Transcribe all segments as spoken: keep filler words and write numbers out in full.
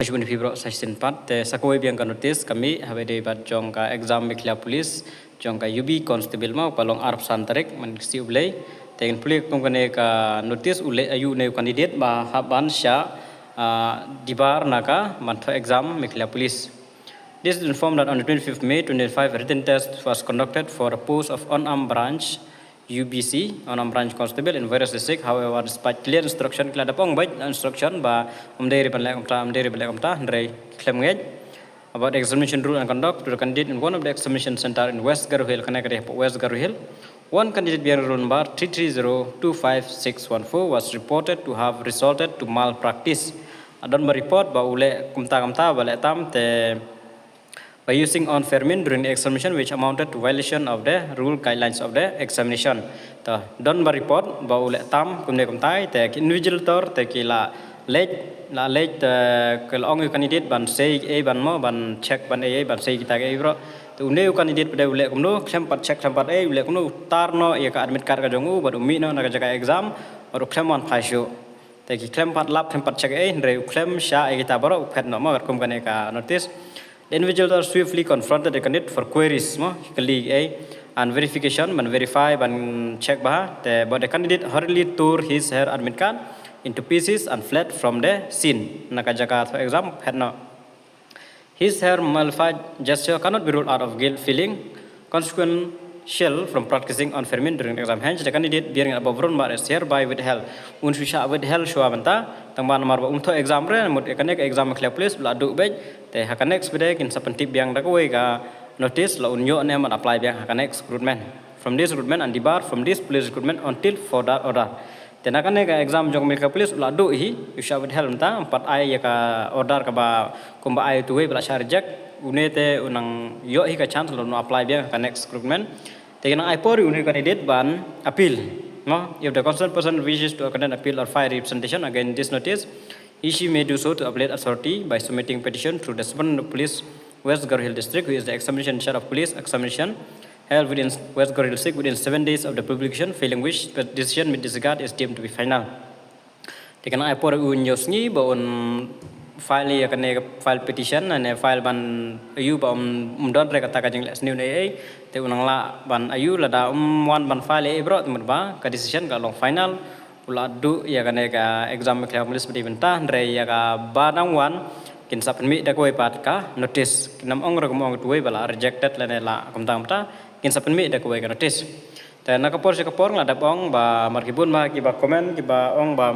Jun phi bro sa shisien pat te sa kawei biang ka notice ka mih haba ïadei bad jong ka exam Meghalaya Police jong ka U B Constable mo, ka long arphew san tarik mynta ka sngi U Blei. Te ngin pule kum kane ka notice u leh aïu une u candidate ba hap ban shah, ah, dibar na ka ban thoh exam Meghalaya Police. This is informed that on the twenty-fifth May twenty twenty-five, a written test was conducted for the post of unarmed branch U B C, unarmed branch constable in various district. However, despite clear instruction, ki la dep ong beit instruction ba ym dei re ban leh kumta, ym dei re ban leh kumta, hynrei khlem ngeit about the examination rule and conduct to the candidate in one of the examination center in West Garo Hills, kane ka dei hapoh West Garo Hills. One candidate bearing roll number three three zero two five six one four was reported to have resulted to malpractice. Don ba report ba u leh kumta kumta, ba leh tam te by using unfair means during the examination, which amounted to violation of the rule guidelines of the examination. To don ba report ba u leh tam kumne kumtai, te ki invigilator te ki la leit, la leit, te ki la ong ïa u candidate ban sei ei ban mo, ban check ban ei ei, ban sei kita ki ei bro. Te une u candidate pat u leh kumno, khlem pat check khlem pat ei, u leh kumno, u tar noh ïa ka admit card ka jong u bad u mih noh na ka jaka exam bad u khlem wan phai shuh. Te ki khlem pat lap khlem pat check ei, hynrei u khlem shah ïa kita baroh, u phet noh mo, katkum kane ka notice. The invigilator swiftly confronted the candidate for queries mo, ki kylli ei, and verification, ban verify, ban check bha. Te but the candidate hurriedly tore his her admit card into pieces and fled from the scene. Na ka jaka thoh exam phet noh. His her malafide gesture cannot be ruled out of guilt feeling consequential from practicing unfair means during the exam. Hence, the candidate bearing above roll number is hereby withheld. Un shu shah withheld shuwa mynta, tang ba namar ba um thoh exam re, mut kane ka exam Meghalaya Police la duh beit, te ha ka next beit kin sa pyntip biang da kawei ka notice, la un ïoh ne ban apply biang ha ka next recruitment. From this recruitment and debarred from this police recruitment until further order. Te na kane ka exam jong Meghalaya Police u la duh hi, u shah withheld mynta, ym pat ai ïa ka order kaba kumba ai utu uwei ba la shah reject, une te u nang ïoh hi ka chance la un apply biang ha ka next recruitment. Te ki nang ai por ïa une u candidate ban appeal mo. If the concerned person wishes to a content appeal or file representation against this notice, he she may do so to appellate authority by submitting petition through the Superintendent of Police, West Garo Hills District, who is the examination in charge of police examination held within West Garo Hills District within seven days of the publication, failing which the decision may disregard is deemed to be final. Te ki nang ai por ïa u hynñiew sngi ba un file ïa kane ka file petition ne file ban ïoh ba um, um don re kata ka jingleh sniew ne ei. Te u nang lah ban ïoh lada um wan ban file ei bro, te mut ba ka decision ka long final. U la duh ïa kane ka exam Meghalaya Police ba dei mynta, hynrei ïa kaba dang wan kin sa pynmih da kawei pat ka notice. Kin ym ong re kum ong utu uwei ba la rejected lane la kumta kumta, kin sa pynmih da kawei ka notice. Te na ka por sha ka por nga la dep ong ba mar ki bun ba kiba comment kiba ong ba,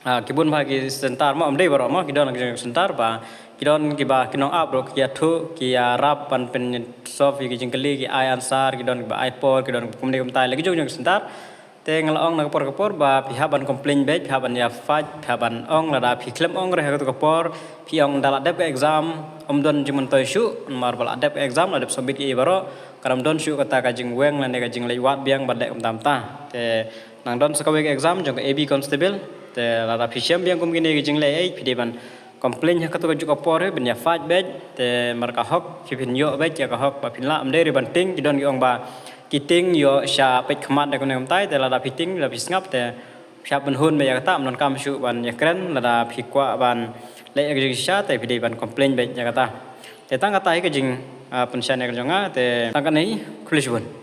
ah, ki bun ba ki center mo, ym dei baroh mo, ki don ki jong center ba ki don kiba ki nong ap ruh ki ïathuh, ki ïarap ban pynsolve ïa ki jingkylli, ki ai answer, ki don kiba ai por, ki don kumne kumtai la ki jong jong center. Te nga la ong na ka por ka por ba phi hap ban complain beit, phi hap ban ïa fight, phi hap ban ong lada phi khlem ong re ha katu ka por, phi ong da la dep ka exam, ym don jingmyntoi shuh, namar ba la dep ka exam, la dep submit ïa baroh, ka ym don shuh kata ka jingweng lane ka jingleit wad biang bad leh kumta kumta. Te nang don sa kawei ka exam jong ka A B Constable, te lada phi shem biang kum kine ki jingleh ei, phi dei ban complain ha katu ka juh ka por hi, ban ïa fight beit, te mar ka hok phi phin ïoh beit ïa ka hok ba phin lah, ym dei re ban tieng, ki don ki ong ba ki tieng ïoh sha peit khmat ne kumne kumtai, te lada phi tieng, lada phi sngap, te phi hap ban hun beit ïa kata, ym donkam shuh ban ïakren, lada phi kwah ban leh ïa ka jingshisha, te phi dei ban complain beit ïa kata. Te tang kata hi ka jing, ah, pynshai ne ka jong nga, te tang kane hi, khublei shibun.